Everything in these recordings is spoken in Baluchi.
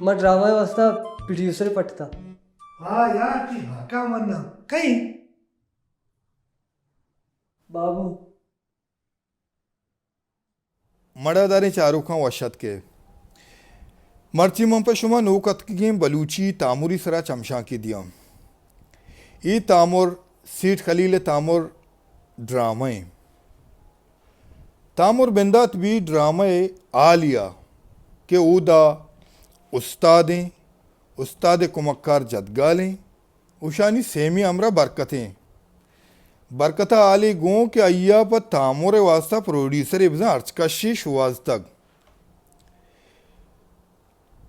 من ڈرامہ ءِ واسطہ پروڈیوسر پٹتا۔ ہاں یار، تئی حقا مناں۔ کئی؟ بابو۔ مڑاداریں چاروکاں وش اتک ئے۔ مرچی من پہ شما نوک اتکگیں بلوچی تامری سرا چمشانکے دیاں۔ اے تامر سیٹھ خلیل ءِ تامر ڈرامہ ایں۔ تامر بندات بی ڈرامہ ءِ ہالیا کہ اودا استادیں، استاد ءِ کمکار جدگالیں، اوشانی سیمی ہمراہ برکتیں۔ برکت ءَ ہالے گوں کہ آئی ءَ پہ تامر ءِ واسطہ پروڈیوسرے بزاں ہرچ کشے شوہازتگ۔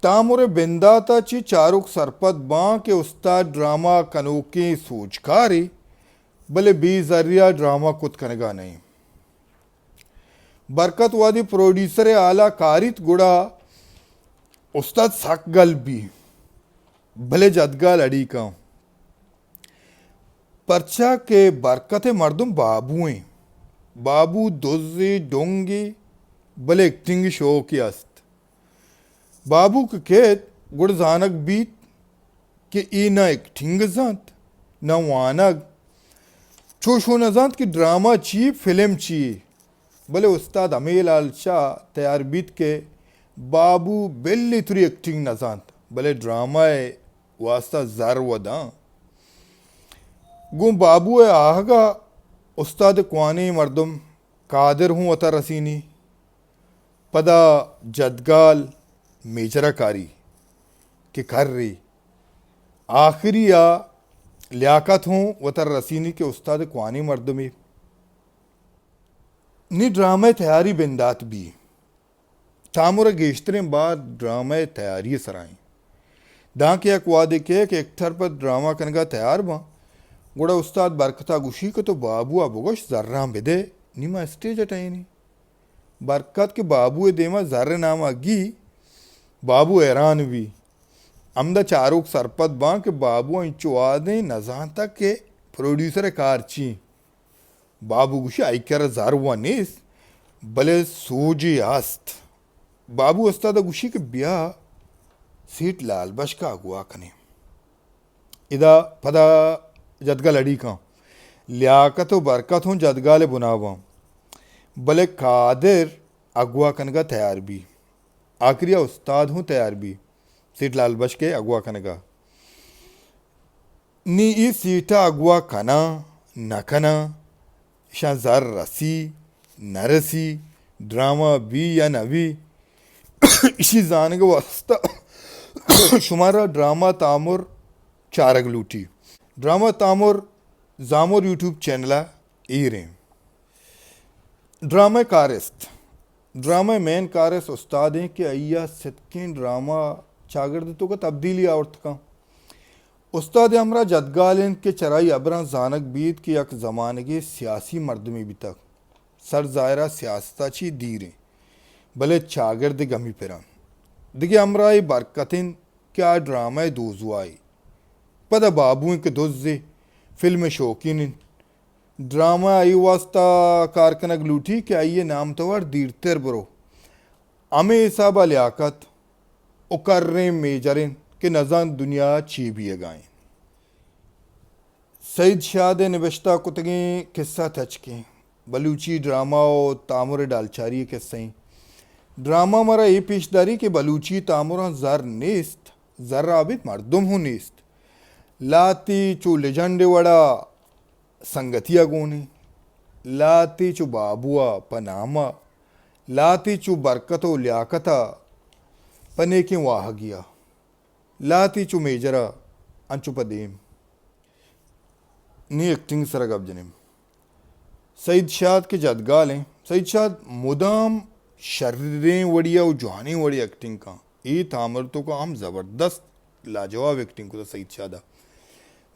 تامر ءِ بندات ءَ چہ چاروک سرپد باں کہ استاد ڈرامہ کنوکیں سوجکارے، بلے بے زری ءَ ڈرامہ کت کنگا نہ ایں۔ برکت وہدے پروڈیوسر ءِ ہالا کاریت گڑا استاد سک گل بی، بلے جدگال اڑیکاں۔ پرچا کہ برکت ءِ مردم بابو ایں۔ بابو دزے، ڈونگے، بلے ایکٹنگ شوقے است۔ بابو کہ کیت گڑا زانگ بیت کہ اے نہ ایکٹنگ زانت، نہ وانگ۔ چوش و نہ زانت کہ ڈرامہ چی، فلم چی۔ بلے استاد ہمے لالچا تیار بیت کہ بابو بلے تری ایکٹنگ نہ زانت، بلے ڈرامہ ءِ واسطہ زر و داں۔ گوں بابو ءِ آہگا استاد ءِ کوانیں مردم قادر ہوں وتا رسینی۔ پدا جدگال میجر ءَ کاری کہ کرے۔ آخری ءَ لیاقت ہوں وتا رسینی کہ استاد ءِ کوانیں مردمے۔ نی ڈرامہ ءِ تیاری بندات بی۔ تامر ءِ گیشتریں بار ڈرامہ ءِ تیاری ءِ سرا ایں۔ دانکہ یک وہدے کئے کہ ایکٹر پہ ڈرامہ کنگا تیار باں، گڑا استاد برکت ءَ گوشی کہ تو بابو ءَ بگوش زراں بدے، نی ما اسٹیج ءَ ٹہینیں۔ برکت کہ بابو ءِ دیما زر ءِ نام ءَ گی، بابو حیران بی۔ ہمدا چاروک سرپد باں کہ بابو ءَ انچو وہدے نزانتگ کہ پروڈیوسر ءِ کار چی۔ بابو گوشی، آئی کرا زر و نیست، بلے سوجے ہست۔ بابو استاد ءَ گوشی کہ بیا سیٹھ لال بشک ءَ اگواہ کنیں۔ ادا پدا جدگال اڑیکاں۔ لیاقت و برکت ہوں جدگال ءِ بناباں، بلے قادر اگواہ کنگا تیار بی۔ آخری ءَ استاد ہوں تیار بی سیٹھ لال بشک ءِ اگواہ کنگا۔ نی اے سیٹھ ءَ اگواہ کناں نہ کناں، اشاں زر رسی نہ رسی، ڈرامہ بی یا نہ بی، اشی زانگ ءِ واسطہ شمارا ڈرامہ تامر چارگ لوٹی۔ ڈرامہ تامر زامر یوٹیوب چینل ءَ ایریں۔ Drama karst. ڈرامہ مین کارست استاد ایں کہ آئی ءَ ستکیں ڈرامہ چاگرد ءِ توکا تبدیلی آورت کن۔ استاد ءِ ہمراہ جدگال انت کہ چرائی ہبراں زانگ بیت کہ یک زمانگے سیاسی مردمے بیتگ۔ سر ظاہرا سیاست ءَ چی دیر انت، بلے چاگرد ءِ گمی پران۔ دگہ ہمراہے برکت انت کہ آ ڈرامہ ءِ دوزواہے۔ پدا بابو انت کہ دزے، فلم ءِ شوقین انت۔ ڈرامہ ءَ آئی واستا کار کنگ لوٹی کہ آئی ءِ نام توار دیرتر برو۔ ہمے حساب ءَ لیاقت و کریں میجر انت کہ نزانت دنیا ءَ چی بیئگا انت۔ سعید شاد ءِ نبشتہ کتگیں کسہ تچکیں بلوچی ڈرامہ و تامر ءِ ڈالچاری ءِ کسہ انت۔ ڈرامہ مارا اے پیش داری کہ بلوچی تامراں زر نیست، زر ءَ ابید مردم ہوں نیست۔ لہتے چو لیجنڈ ءِ وڑا سنگتی ءَ گون انت، لہتے چو بابو ءَ پہ نام ءَ، لہتے چو برکت و لیاقت ءَ پہ نیکیں واہگی ءَ، لہتے چو میجر ءَ انچو پہ دیم۔ نی ایکٹنگ سرا گپ جنیں۔ سعید شاد کہ جدگال انت، سعید شاد مدام شریں وڑی ءَ و جوانیں وڑی ءَ ایکٹنگ کن۔ اے تامر توکا ہم زبردست لاجواب ایکٹنگ کتگ سعید شاد ءَ۔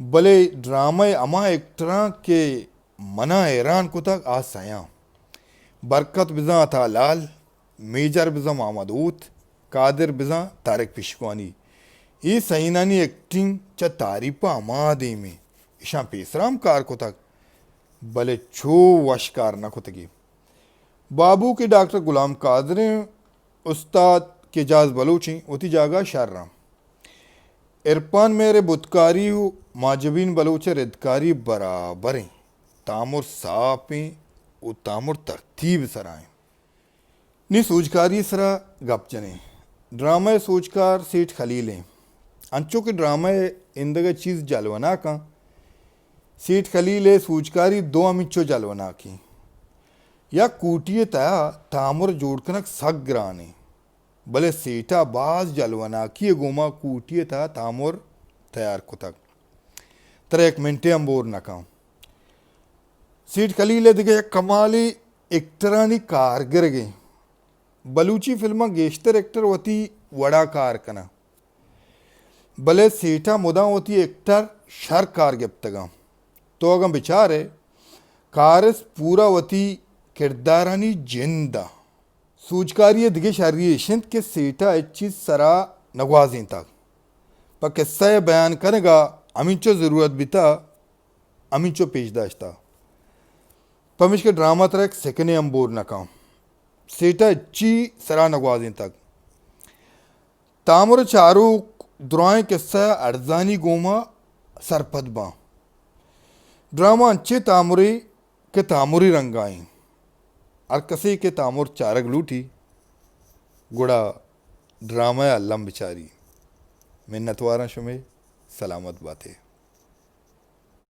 بلے ڈرامہ ءِ ہما ایکٹراں کہ منا حیران کتگ آ سیاں۔ برکت بزاں عطا لال، میجر بزاں محمد ہوت، قادر بزاں طارق پشکوانی۔ اے سئینانی ایکٹنگ چہ تعریپ ءَ ہما دیم انت، اشاں پیسرا ہم کار کتگ، بلے چو وش کار نہ کتگی۔ بابو کہ ڈاکٹر غلام قادر انت، استاد کہ اعجاز بلوچ ایں، وتی جاگہ شر ایں۔ عرفان مہر ءِ بتکاری و ماجبین بلوچ ءِ ردکاری برابر ایں۔ تامر صاف ایں و تامر ترتیب سرا ایں۔ نی سوجکاری ءِ سرا گپ جنیں۔ ڈرامہ ءِ سوجکار سیٹھ خلیل ایں۔ انچو کہ ڈرامہ ءِ ایندگہ چیز جلوناک ایں، سیٹھ خلیل ءِ سوجکاری دو ہمینچو جلوناک ایں۔ یک کوٹی ءِ تہا تامر جوڑ کنگ سک گران ایں، بلے سیٹھ ءَ باز جلوناکی ءِ گوما کوٹی ءِ تہا تامر تیار کتگ۔ ترا یک منٹے ہم بور نہ کن۔ سیٹھ خلیل ءِ دگہ یک کمالے ایکٹرانی کارگرگ ایں۔ بلوچی فلماں گیشتر ایکٹر وتی وڑا کار کناں، بلے سیٹھ ءَ مدام وتی ایکٹر شر کار گپتگاں۔ تو اگاں بچارئے، کارست پورا وتی کردارانی جند ایں۔ سوجکاری ءِ دگہ شری ایش اِنت کہ سیٹھ ءَ ہچ چیز سرا نگوازینتگ۔ پہ قصہ ءِ بیان کنگ ءَ ہمینچو ضرورت بیتہ، ہمینچو پیش داشتہ۔ پمیشکہ ڈرامہ ترا یک سکنے ہم بور نہ کن۔ سیٹھ ءَ ہچی سرا نگوازینتگ۔ تامر ءِ چاروک درائیں قصہ ءِ ارزانی گوما سرپد باں۔ ڈرامہ انچیں تامرے کہ تامری رنگا ایں۔ ہر کسے کہ تامر چارگ لوٹی، گڑا ڈرامہ ءَ الم بچاری۔ منتواراں شمے، سلامت باتے۔